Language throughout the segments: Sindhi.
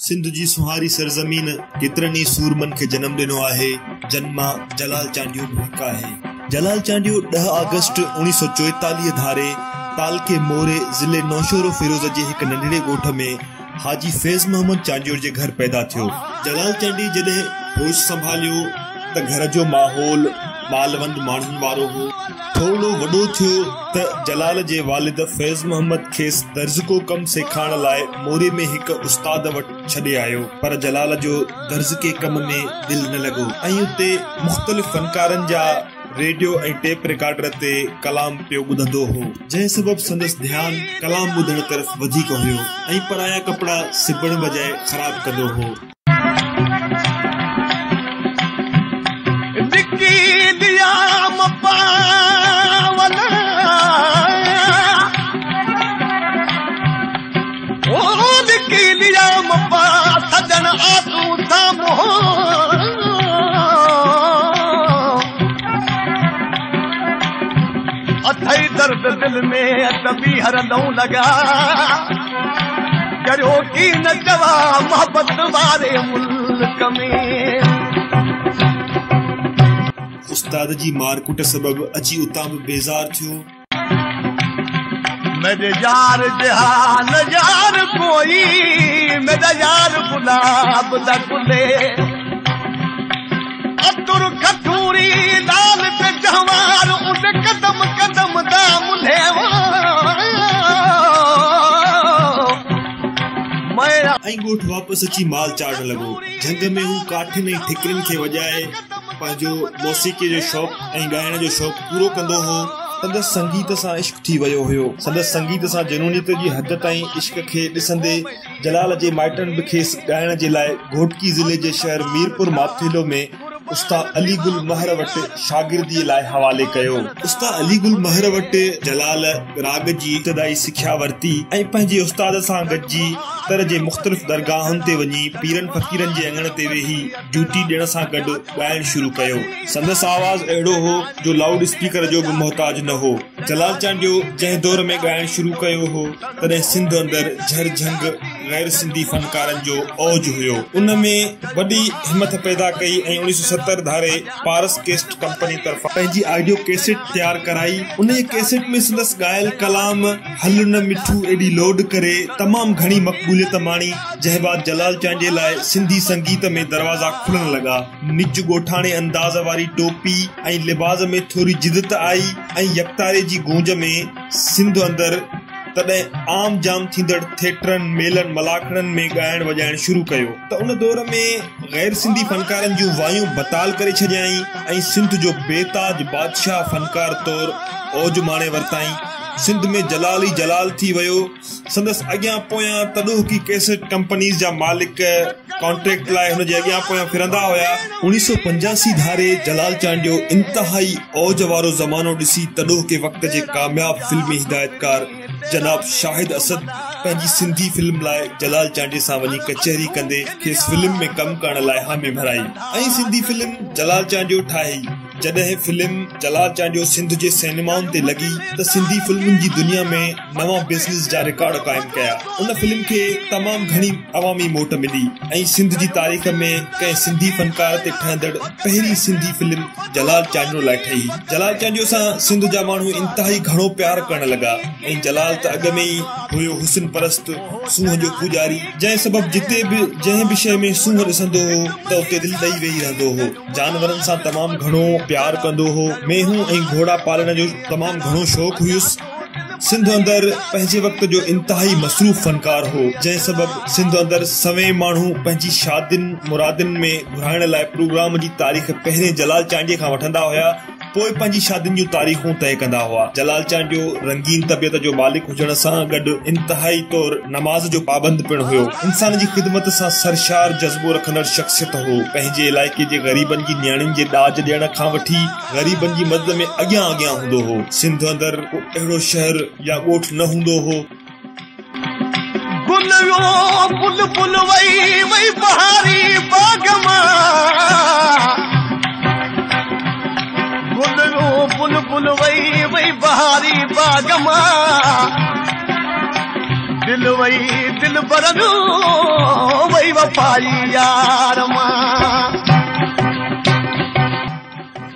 سنڌ جي سونهاري سرزمين ڪيترن ئي سورمن کي جنم ڏنو آهي، جن مان جلال چانڊيو به هڪ آهي. جلال چانڊيو 10 آگسٽ 1944 ڌاري تعلقي موري ضلعي نوشهروفيروز جي هڪ ننڍڙي ڳوٺ ۾ حاجي فيض محمد چانڊيو جي گهر پيدا ٿيو. جلال چانڊيي جڏهن هوش سنڀاليو ته گهر جو ماحول مالوند ماڻهن وارو هو. ٿورڙو وڏو ٿيو ته جلال جي والد فيض محمد کيس درزڪو ڪم سيکارڻ لاء موري ۾ هڪ استاد وٽ ڇڏي آيو، پر جلال جو درزڪي ڪم ۾ دل نه لڳو ۽ اتي مختلف فنڪارن جا ريڊيو ۽ ٽيپ رڪارڊر تي ڪلام پيو ٻڌندو هو، جنهن سبب سندس ڌيان ڪلام ٻڌڻ طرف وڌيڪ هيو ۽ پرايا ڪپڙا سبڻ بجاء خراب ڪندو هو. استاد جي مارڪٽ سبب اچي اتان به بيزار ٿيو. ميري يار جها نه يار ڪوئي ميرا يار گلاب دا گل اي عطر کٿوري لال ته جوار ان قدم قدم دا ملهي. ۽ ڳوٺ واپس اچي مال چارڻ لڳو. جهنگ ۾ هو ڪاٺين ۽ ٺڪرين کي وڄائي پنهنجو موسيقيء جو شوق ۽ ڳائڻ جو شوق پورو ڪندو هو. سندس سنگيت سان عشق ٿي ويو هيو. سندس سنگيت سان جنونيت جي حد تائين عشق کي ڏسندي جلال جي مائٽن به کيس ڳائڻ جي لاء گهوٽڪي ضلعي جي شهر ميرپور ماٿيلو ۾ استاد علي گل مهر وٽ شاگرديء لاء حوالي ڪيو. استاد علي گل مهر وٽ جلال راڳ جي ابتدائي سکيا ورتي ۽ پنهنجي استاد سان گڏجي تر جي مختلف درگاهن تي وڃي پيرن فقيرن جي اڱڻ تي ويهي ڊيوٽي ڏيڻ سان گڏ ڳائڻ شروع ڪيو. سندس آواز اهڙو هو جو لائوڊ اسپيڪر جو به محتاج نه هو. جلال چانڊيو جنهن دور ۾ ڳائڻ شروع ڪيو هو، تڏهن سنڌ اندر جهر جهنگ غير سنڌي فنڪارن جو اوج هيو. ان ۾ وڏي همٿ پيدا ڪئي ۽ 1970 ڌاري پارس ڪيسٽ ڪمپني طرفان پنهنجي آڊيو ڪيسٽ تيار ڪرائي. انهيء ڪيسٽ ۾ سندس ڳايل ڪلام هل نه مٺو ايڏي لوڏ ڪري تمام گهڻي مقبوليت ماڻي، جنهن بعد جلال چانڊيي لاء سنڌي سنگيت ۾ دروازا کلڻ لڳا. نج ڳوٺاڻي انداز واري ٽوپي ۽ لباس ۾ ٿوري جدت آئي ۽ يڪتاري جي گونج ۾ سنڌ اندر تڏهن عام جام ٿيندڙ ٿيٽرن، ميلن ملاکڙن ۾ ڳائڻ وڄائڻ شروع ڪيو ته ان دور ۾ غير سنڌي فنڪارن جون وايون بتال ڪري ڇڏيائين ۽ سنڌ جو بي تاج بادشاهه فنڪار طور اوج ماڻي ورتائين. سنڌ ۾ جلال ئي جلال ٿي ويو. سندس اڳيان پويان تڏهوڪي ڪيسٽ ڪمپنيز جا مالڪ ڪانٽريڪٽ لاء هن جي اڳيان پويان ڦرندا هيا. 1985 ڌاري جلال چانڊيو انتهائي اوج وارو زمانو ڏسي تڏهوڪي وقت جي ڪامياب فلمي هدايتڪار جناب شاهد اسد پنهنجي سنڌي فلم لاء جلال چانڊيي سان وڃي ڪچهري ڪندي کيس فلم ۾ ڪم ڪرڻ لاء حامي ڀرائي ۽ سنڌي فلم جلال چانڊيو ٺاهي. جڏهن فلم جلال چانڊيو سنڌ جي سئنيمائن تي لڳي ته سنڌي فلمن جي دنيا ۾ نوان بزنس جا رڪارڊ قائم ڪيا. ان فلم کي تمام گهڻي عوامي موٽ ملي ۽ سنڌ جي تاريخ ۾ ڪنهن سنڌي فنڪار تي ٺهندڙ پهرين سنڌي فلم جلال چانڊيو لاء ٺهي. جلال چانڊيو سان سنڌ جا ماڻهو انتهائي گهڻو پيار ڪرڻ لڳا ۽ جلال ته اڳ ۾ ئي هيو حسن پرست، سونهن جو پوڄاري، جنهن سبب جتي به جنهن به شيء ۾ سونهن ڏسندو هو ته اتي دل ڏئي ويهي رهندو هو. جانورن سان تمام گهڻو پيار ڪندو هو. مينهون ۽ گهوڙا پالڻ جو تمام گهڻو شوق هيس. سنڌ اندر پنهنجي وقت جو انتهائي مصروف فنڪار هو، جنهن سبب سنڌ اندر سوين ماڻهو پنهنجي شادين مرادين ۾ گهرائڻ لاء پروگرام جي تاريخ پهرين جلال چانڊيي کان وٺندا هيا، پوء پنهنجي شادين جون تاريخون طئي ڪندا هئا. جلال چانڊيو رنگين طبيعت جو مالڪ هجڻ سان گڏ انتهائي طور نماز جو پابند پڻ هيو. انسان جي خدمت سان سرشار جذبو رکندڙ شخصيت هو. پنهنجي علائقي جي غريبن جي نياڻين جي ڏاج ڏيڻ کان وٺي غريبن جي مدد ۾ اڳيان اڳيان هوندو هو. سنڌ اندر ڪو اهڙو شهر يا ڳوٺ نه هوندو هو. گل ويو بلبل وئي وئي بهاري باغ مان گل ويو بلبل وئي وئي بهاري باغ مان. دل وئي دلبر وئي وفائي يار مان.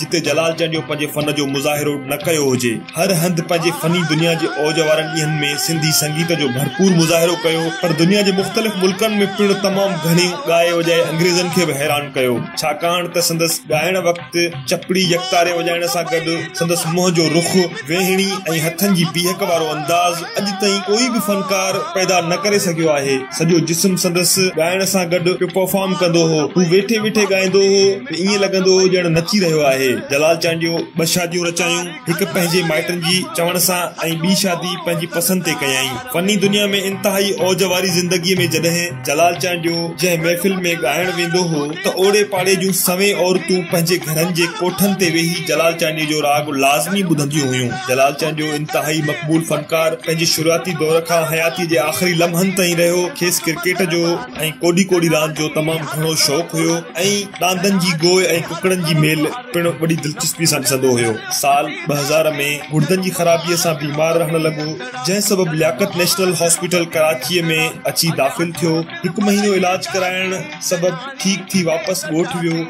جتي جلال چانڊيو پنهنجي فن جو مظاهرو نه ڪيو هجي. هر هنڌ پنهنجي فني دنيا جي اوج وارن ڏينهن ۾ سنڌي سنگيت جو ڀرپور مظاهرو ڪيو پر دنيا جي مختلف ملڪن ۾ پڻ تمام گهڻي ڳائي وڄائي انگريزن کي به حيران ڪيو ڇاڪاڻ ته سندس ڳائڻ وقت چپڙي يڪتاري وڄائڻ سان گڏ سندس منهن جو رخ، ويهڻي ۽ هٿن جي بيهڪ وارو انداز اڄ تائين ڪوئي به فنڪار پيدا نه ڪري سگهيو آهي. سڄو جسم سندس ڳائڻ سان گڏ پيو پرفارم ڪندو هو. هو ويٺي ويٺي ڳائيندو هو ته ائين لڳندو هو ڄڻ نچي رهيو آهي. جلال چانڊيو ٻه شاديون رچايون، هڪ پنهنجي مائٽن جي چوڻ سان ۽ ٻي شادي پنهنجي پسند تي ڪيائين. فني دنيا ۾ انتهائي اوج واري زندگي ۾ جڏهن جلال چانڊيو جنهن محفل ۾ ڳائڻ ويندو هو ته اوڙي پاڙي جون سوين عورتون پنهنجي گهرن جي ڪوٺن تي ويهي جلال چانڊيي جو راڳ لازمي ٻڌنديون هيون. جلال چانڊيو انتهائي مقبول فنڪار پنهنجي شروعاتي دور کان حياتي جي آخري لمحن تائين رهيو. کيس ڪرڪيٽ جو ۽ ڪوڏي ڪوڏي راند جو تمام گهڻو شوق هيو ۽ ڏاندن جي گوء ۽ ڪڪڙن جي ميل پڻ وڏي دلچسپي سان ڏسندو هيو. سال 2000 ۾ گڙدن جي خرابيء سان بيمار رهڻ لڳو، جنهن سبب لياقت نيشنل هاسپيٽل ڪراچيء ۾ اچي داخل ٿيو. هڪ مهينو علاج ڪرائڻ سبب ٺيڪ ٿي واپس ڳوٺ ويو.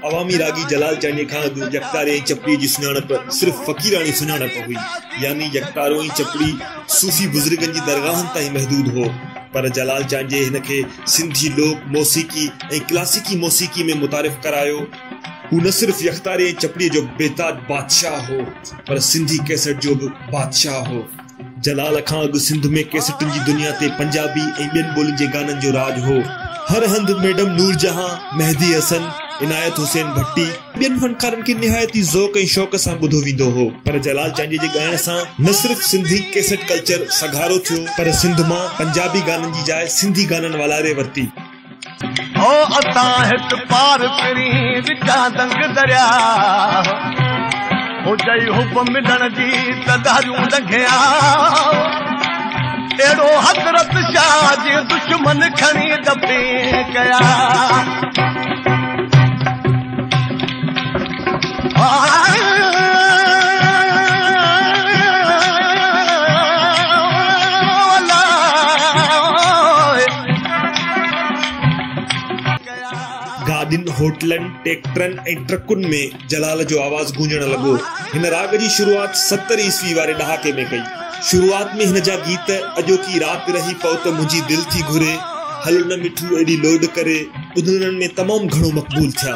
عوامي راڳي جلال چانڊيي کان اڳ يڪتاري ۽ چپڙي جي سڃاڻپ صرف فقيراڻي سڃاڻپ هئي، يعني يڪتارو ۽ چپڙي صوفي بزرگن جي درگاهن تائين محدود هو، پر جلال چانڊيي هن کي سنڌي لوڪ موسيقي ۽ ڪلاسيڪي موسيقي ۾ متعارف ڪرايو. هو نه صرف يڪتاري ۽ چپڙي جو بيتاج بادشاهه هو، پر سنڌي ڪيسٽ جو به بادشاهه هو. جلال کان اڳ سنڌ ۾ ڪيسٽن جي دنيا تي پنجابي ۽ ٻين ٻولين جي گانن جو راڄ هو. هر هنڌ ميڊم نورجهان، مهدي حسن، عنايت حسين ڀٽي ۽ ٻين فنڪارن کي نهايت ئي ذوق ۽ شوق سان ٻڌو ويندو هو. پر جلال چانڊيي جي ڳائڻ سان نه صرف سنڌي ڪيسٽ ڪلچر سگهارو ٿيو پر سنڌ مان پنجابي گانن جي جاء سنڌي گانن والاري ورتي. او اسان هت پار پرين وچان دنگ درياء هو جئي حب ملڻ جي ته ڌاريون لنگهيا اهڙو حضرت شاهه جي دشمن کڻي دفي ڪيا. گاڏين، هوٽلن، ٽيڪٽرن ۽ ٽرڪن ۾ جلال جو آواز گونجڻ لڳو. هن راڳ جي شروعات 70 عيسوي واري ڏهاڪي ۾ ڪئي. شروعات ۾ هن جا گيت اڄوڪي رات رهي پئو ته منهنجي دل ٿي گهري، هل نه مٺو ايڏي لوڏ ڪري ٻڌندڙن ۾ تمام گهڻو مقبول ٿيا.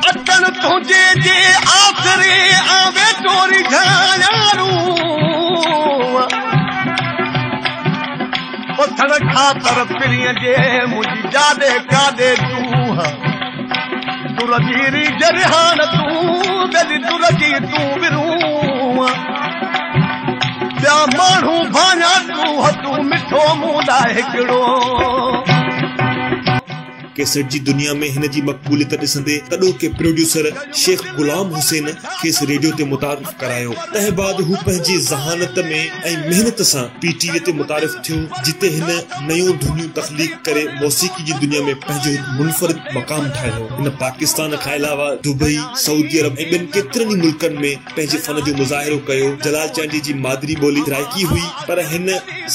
اچڻ تنهنجي جي آسري آن ويٺو ريجهايان روح پسڻ خاطر پرينء جي منهنجي جاڏي ڪاڏي تون در جي ريجهه رهاڻ تون ٻيلي در جي تون ورون ٻيا ماڻهو ڀانيان تون تون مٺو مون لاء هڪڙو. ڪيسٽ جي دنيا ۾ هن جي مقبوليت ڏسندي تڏهوڪي پروڊيوسر شيخ غلام حسين کيس ريڊيو تي متعارف ڪرايو، تنهن بعد هو پنهنجي ذهانت ۾ ۽ محنت سان پي ٽي وي تي متعارف ٿيو، جتي هن نيون ڌنيون تخليق ڪري موسيقي جي دنيا ۾ پنهنجو هڪ منفرد مقام ٺاهيو. هن پاڪستان کان علاوه دبئي، سعودي عرب ۽ ٻين ڪيترن ئي ملڪن ۾ پنهنجي فن جو مظاهرو ڪيو. جلال چانڊيي جي مادري ٻولي سرائيڪي هئي، پر هن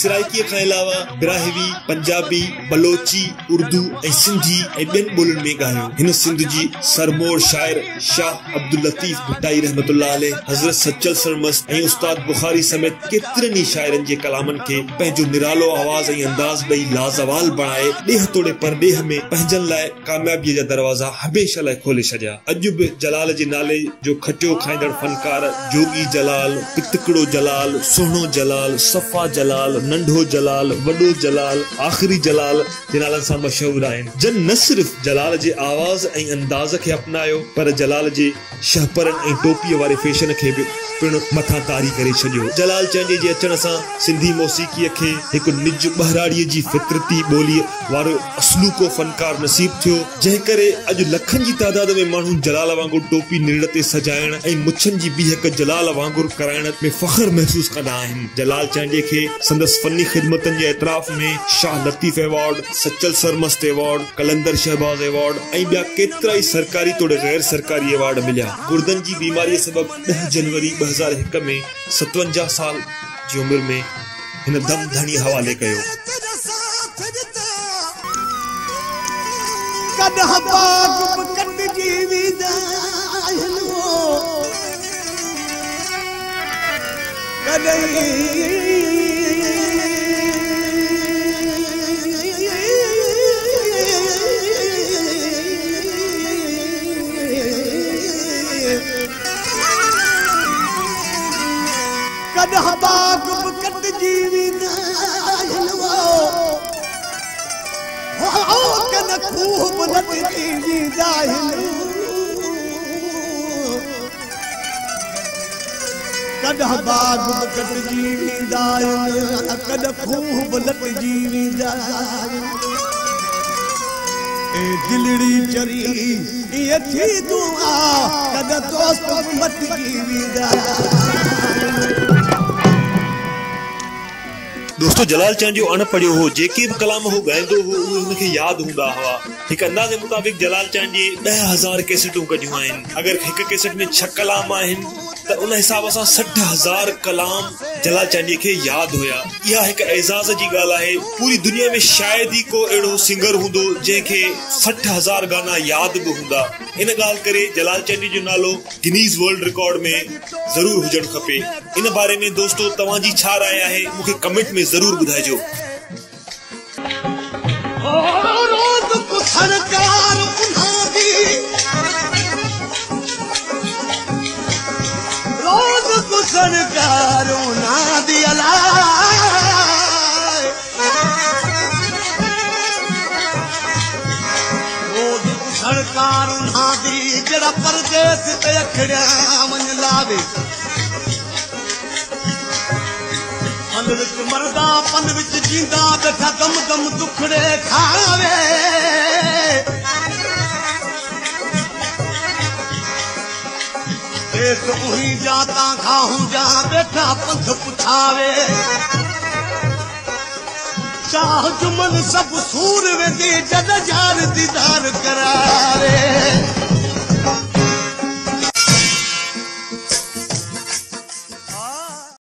سرائيڪيء کان علاوه براهوي، پنجابي، بلوچي، اردو ۽ سنڌي ۽ ٻين ٻولين ۾ ڳايو. هن سنڌ جي سرموڙ شاعر شاهه عبداللطيف ڀٽائي رحمة الله عليه، حضرت سچل سرمست ۽ استاد بخاري سميت ڪيترن ئي شاعرن جي ڪلامن کي پنهنجو نرالو آواز ۽ انداز ڏئي لازوال بڻائي ڏيهه توڙي پرڏيهه ۾ پنهنجن لاء ڪاميابيء جا دروازا هميشه لاء کولي ڇڏيا. اڄ به جلال جي نالي جو کٽيو کائيندڙ فنڪار جوڳي جلال، پتڪڙو جلال، سهڻو جلال، صفا جلال، ننڍو جلال، وڏو جلال، آخري جلال جي نالن سان مشهور آهن، جن نه صرف جلال جي آواز ۽ انداز کي اپنايو پر جلال جي شهپرن ۽ ٽوپيء واري فيشن کي به پڻ مٿان طاري ڪري ڇڏيو. جلال چانڊيي جي اچڻ سان سنڌي موسيقيء کي هڪ نج ٻهراڙيء جي فطرتي ٻوليء وارو اصلوڪو فنڪار نصيب ٿيو، جنهن ڪري اڄ لکن جي تعداد ۾ ماڻهو جلال وانگر ٽوپي نرڙ تي سجائڻ ۽ مڇن جي بيهڪ جلال وانگر ڪرائڻ ۾ فخر محسوس ڪندا آهن. جلال چانڊيي کي سندس فني خدمتن جي اعتراف ۾ Shah Latif award, Sachal Sarmast award, Qalandar Shahbaz award ۽ ٻيا ڪيترائي سرڪاري توڙي غير سرڪاري ايوارڊ مليا. گردن جي بيماريء سبب ڏهه جنوري 2001 ۾ 57 سال جي عمر ۾ هن دم ڌڻي حوالي ڪيو. ڪڏهن باغ به ڪٽجي ويندا آهن ڪڏهن ڪڏهن باغ به ڪٽجي ويندا آهن ڪڏهن کوهه به لٽجي ويندا آهن ڪڏهن باغ به ڪٽجي ويندا آهن ڪڏهن کوهه به لٽجي ويندا آهن اي دلڙي چري ائين ٿي تون آ ڪڏهن دوست به مٽجي ويندا دوستو جلال چانڊيو اڻ پڙهيو هو جيڪي به ڪلام هو ڳائيندو هو اهي هن کي ياد هوندا هئا هڪ اندازي مطابق جلال چانڊيي 10,000 ڪيسٽون ڪڍيون آهن اگر هڪ ڪيسٽ ۾ 6 ڪلام آهن ته ان حساب سان 60,000 ڪلام جلال چانڊيي کي ياد هيا اها هڪ اعزاز جي ڳالهه آهي پوري دنيا ۾ شايد ئي ڪو اهڙو سنگر هوندو جنهن کي 60,000 گانا ياد به هوندا ان ڳالهه ڪري جلال چانڊيي جو نالو گنيز ورلڊ رڪارڊ ۾ ضرور هجڻ کپي ان باري ۾ دوستو توهان جي ڇا راء آهي مون کي ڪمينٽ ۾ ضرور ٻڌائجو. سرڪار انهان the جهڙا پرديس تي اکڙيان وڃ لاوي پل وچ مردا پل وچ جيندا ويٺا دم دم دکڙي کاوي ديس اهي جا تان کان جا ويٺا پنڌ پڇاوي چاهه جمن سڀ سور ويندي جڏ يار the